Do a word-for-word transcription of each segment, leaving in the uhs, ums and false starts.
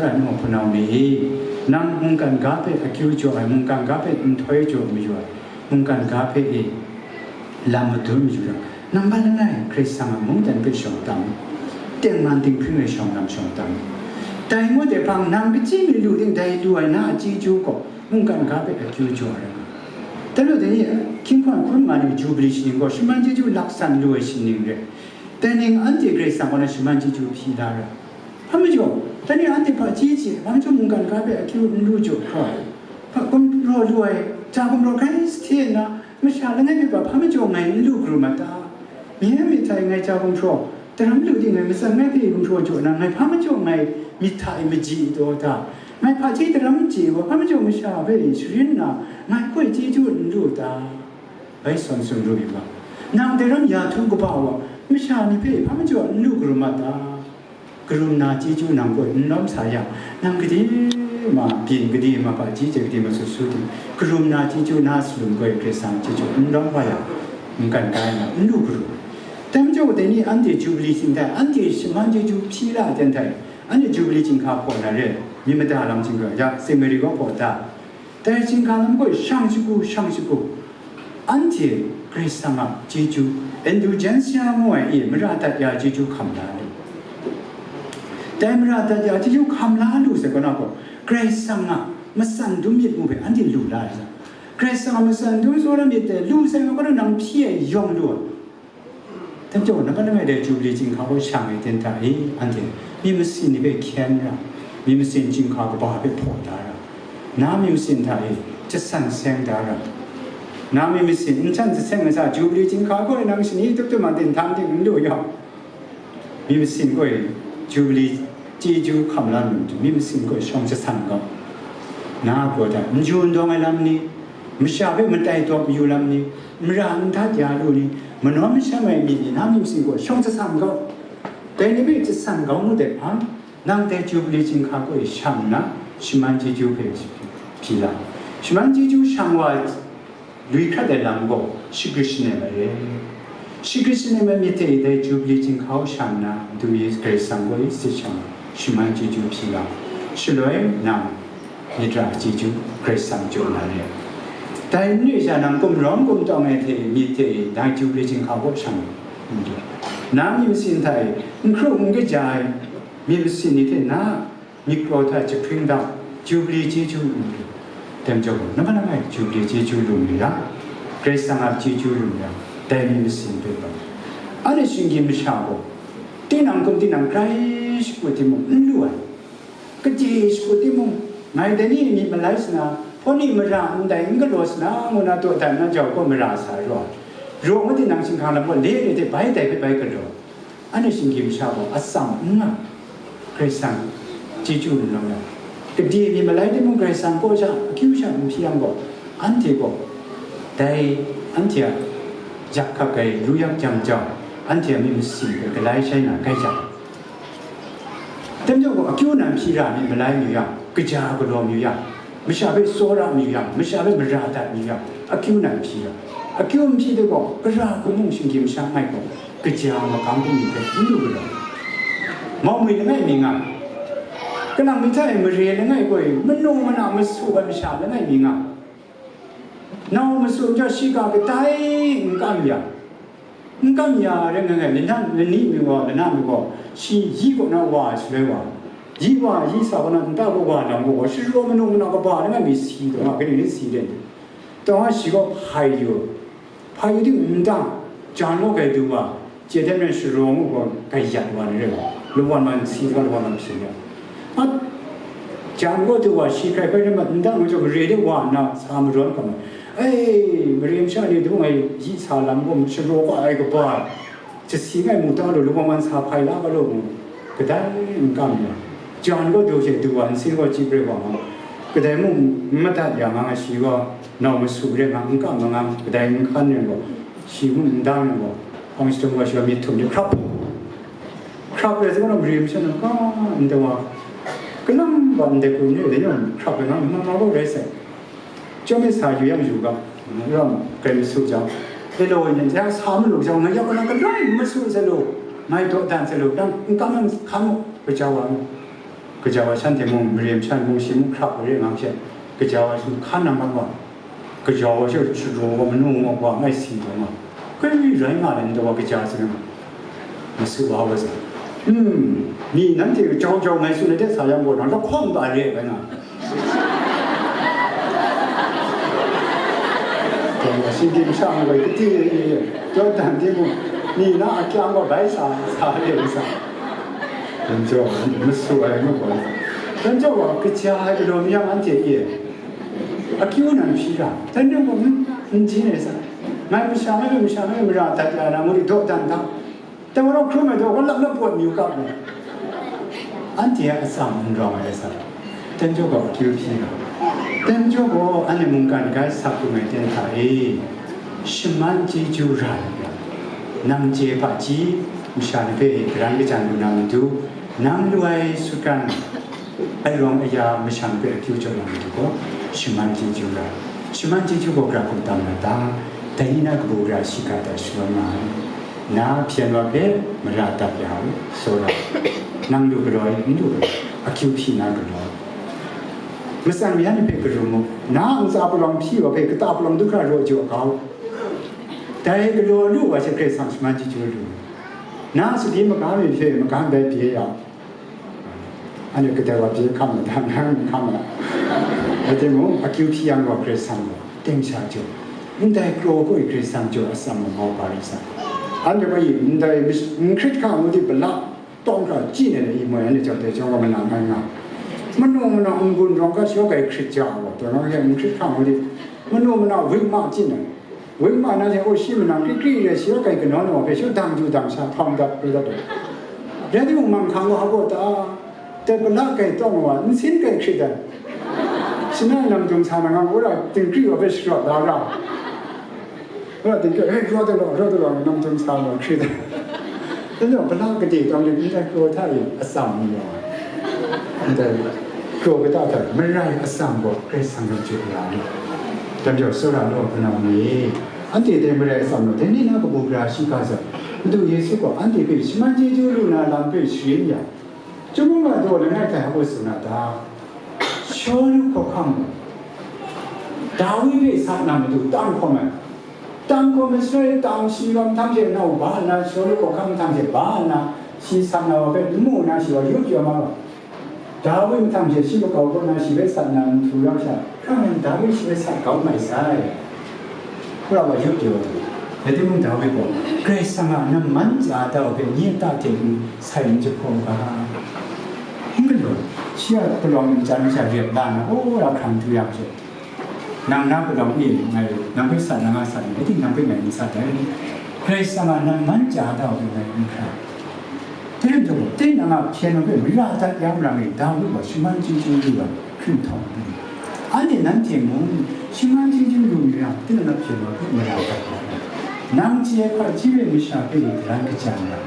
Nang hpunau ni e, nang mungkan ga hpe akyu jaw ai, mungkan ga hpe nhtoi jaw mayu ai, mungkan ga hpe e lam madun mayu yang, nang ban langai Hkrai Kasang a mungdan hpe shawng tam, tengman dinghpring e shawng lam shawng tam. Dai ngut ai hpang, nang kachyi mi lu ting, dai lu ai na a chyeju gaw mungkan ga hpe akyu jaw ai rai nga. Dan law, dai ni hkying hkun hkun nga ni Jubili shaning gaw shaman chyeju laksan lu ai shaning rai. Dai ning anhte Hkrai Kasang kaw na shaman chyeju hpyi la ra. Hpa majaw, dai ni anhte hpaji hte, hpa majaw mungkan ga hpe akyu n lu jaw hkra ai. Hpa gumraw lu ai, ja gumraw grai sahte nna, masha langai mi hpa, hpa majaw ngai n lu karum a ta? Mye myit hta e ngai ja gumhpraw, daram lu ting ngai matsan ngai hpe gumhpraw jaw na, ngai hpa majaw ngai myit hta e maji taw ta? Ngai hpaji daram chye wa, hpa majaw masha hpe sharin nna, ngai gaw chyeju n lu ta? Bai sawn sung ru yu ga. Nang daram ya htu kaba wa, masha ni hpe hpa majaw n lu karum a ta? Karum na chyeju nang gaw n lawm sa yang, nang gade ma byin, gade ma hpaji hte gade ma sut su ting, karum na chyeju na salum gaw Hkrai Kasang chyeju n lawm wa yang, mungkan ga na n lu karum. Dai majaw, dai ni anhte Jubili chying hta e, anhte shaman chyeju hpyi la ai ten hta e, anhte Jubili chyinghka hpaw na re, myit mada lam chyinghka, ya, Saint Mary kaw hpaw da. Dai chyinghka lam gaw shang shagu, shang shagu, anhte Hkrai Kasang a chyeju, indulgensia ngu ai e, mara dat ya chyeju hkam la lu. Dai mara dat ya chyeju hkam la lu sai kaw na gaw, Hkrai Kasang a matsan dum myit ngu hpe anhte lu la ai sa. Hkrai Kasang a matsan dum tsawra myit dai lu sai kaw na, nang hpyi ai yawng lu ai. Dai majaw, nang hpa langai dai Jubili chyinghka gaw shang ai ten hta e, anhte myit masin ni hpe hkyen ra, myit masin chyinghka kaba hpe hpaw da ra, na myit masin hta e jasan seng da ra, na myit masin n htan jaseng ai sa, Jubili chyinghka gaw nang shani tup tup ma dinghtan ting n lu yang, myit masin gaw Jubili chyeju hkam la lu, myit masin gaw shawng jasan gaw, na gaw da, n ju n dawng ai lam ni, masha hpe matai tawp mayu lam ni, mara n dat ya lu ni, manawn masham ai myit ni, na myit masin gaw shawng jasan gaw. Dai ni hpe jasan kau ngut ai hpang, nang dai Jubili chyinghka gaw e shang nna, shaman chyeju hpe hpyi la. Shaman chyeju shang wa ai, lui hkrat ai lam gaw shagrit shanem ai re. Shagrit shanem ai myit hte dai Jubili chyinghka hpe shang nna, Madu Yesu Hkrai Kasang gaw e sit shang, shaman chyeju hpyi la. Shaloi nang myit ra chyeju Hkrai Kasang jaw na re. Dai n re sha, nang gumrawng gumtawng ai hte myit hte dai Jubili chyinghka hpe shang, na myit masin hta e n hkru n kaja ai myit masin ni hte na myit kraw hta jahpring dang, Jubili chyeju n lu. Dai majaw gaw, nang hpa langai Jubili chyeju lu mi yang, Hkrai Kasang a chyeju lu mi yang, dai myit masin hpe gaw, anhte shinggyim masha gaw, tinang hkum tinang grai shakut timung n lu ai, gade shakut timung, ngai dai ni myit malai sana, hpawt ni mara ndai n galaw sana, ngu na dawdan na jau gaw mara sa ai raw, rawng tinang chyinghka lam gaw le le hte bai dai hpe bai galaw. Anhte shinggyim masha gaw atsam n nga, Hkrai Kasang chyeju n lawm yang, gade myit malai timung Hkrai Kasang kaw sha akyu sha n hpyi yang gaw, anhte gaw dai anhte a yak hkak ai ru yak jam jau, anhte a myit masin hpe galai shai na gai jang, dai majaw gaw akyu nan hpyi ra myit malai mayu yang, kaja galaw mayu yang, masha hpe tsawra mayu yang, masha hpe mara dat mayu yang, akyu nan hpyi ra. Akyu n hpyi de gaw, gara hku mung shinggyim masha ngai gaw, kaja magam bungli hpe n lu galaw. Mau mi langai mi nga, kanang mi hta e mare langai gaw e, manu mana masu ai masha langai mi nga, nau masu majaw shiga kadai n kam ya, n kam ya rai nga ngai, lana, lani mi gaw, lana mi gaw, shi yi kaw na wa ai shaloi wa, yi wa, yi sa kaw na nta kaw wa lam gaw, sharaw manu mana kaba langai mi si taw nga, kaning rai si de, taw nga shi gaw hpai yu, hpai yu ting n dang, jan gaw gai du wa, chye dan rai sharaw ngu gaw gai yat wa ni rai wa, lawan man si ga lawan man hpyi ya. A, jan gaw du wa, shi hkrai hkrai rai mat n dang, majaw mare de wa nna sa marawn hkam, ai, mare masha ni du ngai yi sa lam gaw sharaw ga ai kaba, jasi ngai mu ta lu, lawan man sa hpai la ga law mu, kadai n kam ya. Jan gaw du hte du wa, nsin gaw chyip rai wa nga, kadai mung n madat ya nga, nga shi gaw nau masu re nga, n kam ma nga, kadai n hkan rai gaw, shi mung n dang rai gaw, hpang shadum gaw shi gaw myit htum de hkrap, hkrap rai sa gaw, mare masha na ka ndai wa, kanang ba ndai hku ni dai yawng hkrap rai nga, ma ma gaw rai sai. Chyawm e sa yu yang yu ga, rawng grai masu jau, e law yin, ya sa malu jau, ngai yawng gaw na galoi masu sa lu, ngai dawdan sa lu, dang n kam yang hkan mu, gaja wa mu. Kaja wa shanhte mung, mare masha mung, shi mung hkrak ai re nga hpe, kaja wa shi hkan nang mat wa, kaja wa shi shadaw wa, manu wa, wa ngai si wa nga, kai rai nga ai, nta wa kaja si nga, masu wa wa sa. Hmm, mi nanhte jau jau ngai tsun ai de sa yang gaw, nang lahkawng ta re ai nga. Gaw, shinggyim shang gaw, kati, Jordan de mung, ni na akyang gaw bai sa, sa re ai sa. Jan jaw, masu ai ma gaw. Jan jaw gaw, kaja ai galaw mi yang anhte e. Akyu nan hpyi ga, jan jaw gaw, n, n jin ai sa. Ngai masha, ngai masha, ngai mara dat ya na, ngu di daw dan da. Dai wa rau hkrum ai dai wa, lap lap pawt mi u kap ai. Anhte a atsam n rawng ai sa, Tenjaw gaw akyu hpyi ga. Tenjaw gaw anhte mungkan gai sa hkrum ai ten hta e, shaman chyeju ra ai ga, nang chye hpaji masha ni hpe karan kajan lu na matu, nang lu ai sutgan, arawng aya masha ni hpe akyu jaw na matu gaw, shaman chyeju ra ai. Shaman chyeju gaw gara hkum tam na ta? Dai ni na kabu gara shiga ta shalawm nga ai. Na hpyen wa hpe mara dat ya u, tsawra. Nang lu galaw ai, n lu galaw ai, akyu hpyi na galaw. Matsan maya ni hpe karum u, na ntsa palawng hpyi wa hpe kata palawng du hkra raw jaw ga u. Dai galaw lu wa hte Karai Kasang shaman chyeju lu. Na sadi maga mi hpe maga ndai bye ya u. Anhte kadai wa pyi hkam ai, dang dang hkam ai. Rai timung, akyu hpyi yang gaw Karai Kasang gaw teng sha jaw, ndai kraw gaw i Karai Kasang jaw atsam gaw mau hpa rai sa. Anhte gaw i ndai mis-, n hkrit hkang ngu di pala tawng hkra chyi ai ni moi anhte jau dai jawng gaw manang ai nga. Manu manu n-gun rawng hkra shaw gai hkrit ja gaw, dai rawng hte n hkrit hkang ngu di, manu manu wik ma chyi ai. Wik ma na hte, o, shi manang kri kri re, shi wa kai kanawn wa hpe, shi dang du dang sha, htawng dat, rai dat ai. Rai timung, manghkang wa hpa gaw ta, dai pala kai tawng wa, nsin kai hkrit ai. Shi na namdum sa na nga, wora dingkri wa hpe sharawt da ra. Wora dingkri, "Hei, raw de law, raw de law," namdum sa law hkrit ai. Dai majaw, pala gade tawng lit ndai kraw hta e atsam n rawng ai. Ndai kraw kata hta marai atsam gaw Karai Kasang lam chye ya ni? Dai majaw, tsawra law, hpunau ni, anhte dai marai atsam gaw, dai ni na kabu gara shiga zawn, Madu Yesu gaw anhte hpe shaman chyeju lu na lam hpe sharin ya, chyum nga daw langai hta hpa tsun a ta? Shawlu hkawhkam gaw, Dawi hpe sa na matu tang hkawm ai. Tang hkawm ai shaloi, tang shi lam htam hte nau ba nna, Shawlu hkawhkam htam hte ba nna, shi sat na wa hpe n mu nna, shi wa yup jaw ma ai. Dawi mahtang hte shi makau kaw na shi hpe sat na nhtu rau sha, hkra nna Dawi shi hpe sat kau mai sai. Hkra wa yup jaw ai. Rai timung, Dawi gaw, Karai Kasang a namman chya da wa hpe nye ta hte n sai n jahpaw ga, n galaw, shi a palawng ntsa masha rep la nna, wora hkrang du yang she, nang na palawng e ngai nang hpe sat, nang a sat, rai timung, nang hpe ngai n sat ai. Karai Kasang a namman chya da wa hpe ngai n hkra. Dai rai nhtawm, tinang a hpyen wa hpe mara dat ya mara ngai, Dawi gaw shaman chyeju lu ai hkring htawng ai. Anhte nanhte mung shaman chyeju lu nna, tinang a hpyen wa hpe mara dat ya ai. Nang chye hpaji re masha hpe ni karan kaja na.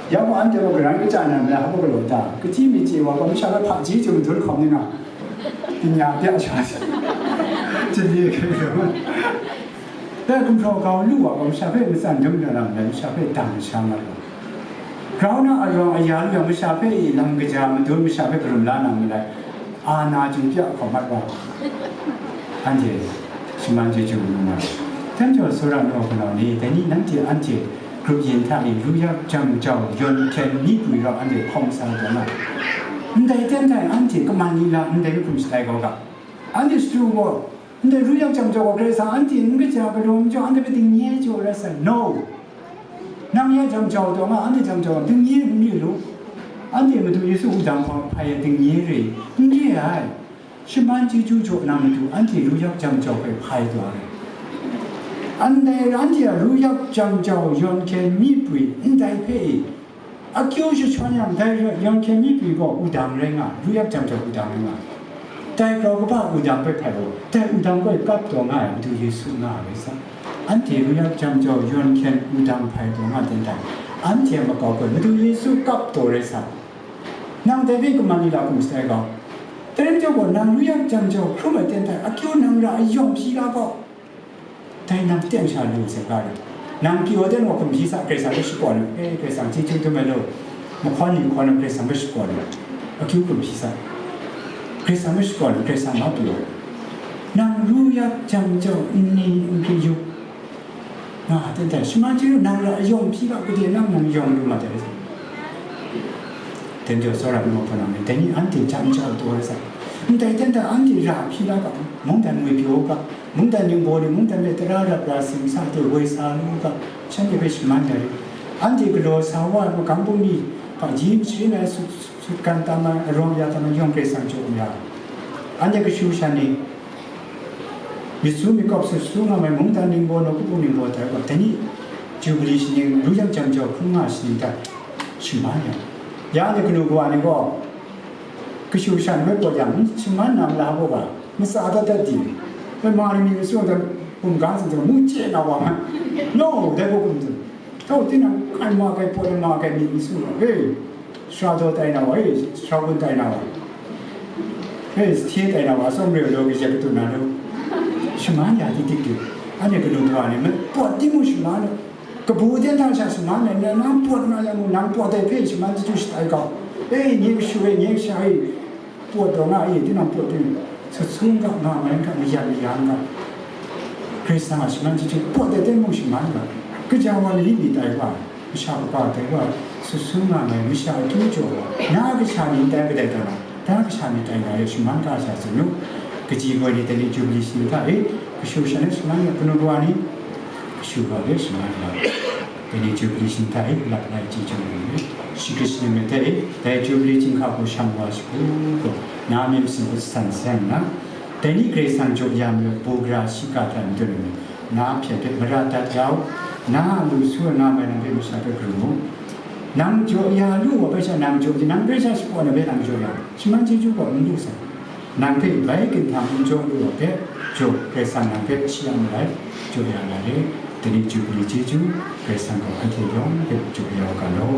Ya gaw, anhte gaw karan kaja na nna, hpa galaw ta? Kaji mi chye wa gaw, masha hpe hpaji chye madur hkawm ni nga, Nya bya sha sa. Chye hkrit hkrit. Dai gumhpraw kau lu wa gaw, masha hpe matsan dum na lam, masha hpe dang sha mat wa. Grau na arawng aya lu yang, masha hpe lam kaja madun, masha hpe karum la na malai, a na chyum pya hkawm mat wa. Anhte shaman chyeju lu na. Dai majaw, tsawra naw hpunau ni, dai ni nanhte anhte grup yin hta e ru yak jam jau yawn hkyen myi pwi rau anhte hkawm sa ai taw na, ndai ten hta e anhte kaman lila ndai hpe hkum shatai kau ga. Anhte shadu gaw, ndai ru yak jam jau gaw, Karai Kasang anhte n kaja galaw majaw, anhte hpe dingye jaw rai sai. No! Nang ya jam jau taw nga, anhte jam jau, dingye n re lu. Anhte Madu Yesu wudang hpang hpai ai dingye re, n re ai. Shaman chyeju jaw na matu, anhte ru yak jam jau hpe hpai taw ai. Ndai anhte a ru yak jam jau yawn hkyen myi pwi ndai hpe e, akyu jahtawn yang, dai yawn hkyen myi pwi gaw wudang rai nga, ru yak jam jau wudang rai nga. Dai grau kaba wudang hpe hpai gaw, dai wudang gaw kap taw nga ai Madu Yesu nga ai rai sa. Anhte ru yak jam jau yawn hkyen wudang hpai taw nga ten hta, anhte a makau gaw Madu Yesu kap taw rai sa. Nang dai hpe kaman lila hkum shatai ga. Dai rai majaw gaw, nang ru yak jam jau hkrum ai ten hta akyu nang ra ayawng hpyi la gaw, dai nang teng sha lu sai ga rai. Nang pyi wa ten wa hkum hpyi sa, Karai Kasang hpe shakawn lu, e, Karai Kasang chyeju dum ai lu, mahkawn ni mahkawn ai Karai Kasang hpe shakawn lu. Akyu hkum shi sa. Karai Kasang hpe shakawn, Karai Kasang ma pru. Nang ru yak jam jau nni n kyu yu. Nga ten tai, shaman chyeju nang ra yawng hpyi ga, gade nang nang yawng lu ma dai sa. Ten jau tsawra nu hpa nang, dai ni anhte jam jau taw ai sa. Ndai ten tai anhte ra hpyi la ga, mungdan ngwi pyaw ga, mungdan ningbaw ni mungdan hpe tara rap ra sing sa de woi sa lu ga, shanhte hpe shaman ya rit. Anhte galaw sa wa ai magam bungli hpaji masharin ai sut, sutgan tam ai, arawng ya tam ai yawng Karai Kasang jaw ya. Anhte kashu shan ni, myit su myit kawp sut su nga ai mungdan ningbaw, nawku ningbaw tai gaw, dai ni Jubili shaning, ru yang jam jau hkrum nga shaning hta shaman ya. Ya ni kanu kawa ni gaw, kashu shan hpe pawt yang, shaman na mala gaw ga, matsa dat dat di, hpe ma ni mi masung dan, hkum ga zang zang, mu chye na wa ma. No, dai gaw hkum zang. Tau tinang, kai ma kai pawt ai ma kai myit n su ga, e, sara daw tai na wa, e, sara gun tai na wa, e, hte tai na wa, atsawm re law, kaja katu na law, shaman ya tik tik de. Anhte kanu kawa ni, ma pawt timung shaman ai. Kabu ten hta sha shaman ai, na, nang pawt nga yang mung, nang pawt ai hpe shaman chyeju shatai kau. E, nye kashu e, nye kasha e, pawt taw nga e, tinang pawt timung, sut su n ga, nga mai n ga, mayan maya n ga. Karai Kasang a shaman chyeju pawt ai ten mung shaman n ga. Kaja wa ni mi tai wa, masha kaba tai wa, sut su nga mai masha akyu jaw wa, na kasha ni tai kadai tai wa, na kasha ni tai na re shaman ga sha tsun nu. Kaji gaw ni dai ni Jubili shaning hta e, kashu shan e shaman ya, kanu kawa ni, kashu ga e shaman ya. Dai ni Jubili shaning hta e, lap lai chyeju ni, shi Karai Kasang myit hta e, dai Jubili chyinghka hku shang wa shagu gaw, na myit masin hku san sai nna, dai ni Karai Kasang jaw ya mayu ai, bogra shiga hta n dun ai, na hpyen hpe mara dat ya u, na a lu su ai nga mai nang hpe masha hpe karum u. Nang jaw ya lu wa hpe sha nang jaw, nang hpe sha shakawn ai hpe nang jaw ya, shaman chyeju gaw n lu sai. Nang hpe bai ginhtam n jaw lu wa hpe, jaw, Karai Kasang nang hpe shi yang malai, jaw ya na re, dai ni Jubili chyeju, Karai Kasang gaw anhte yawng hpe jaw ya u ga law.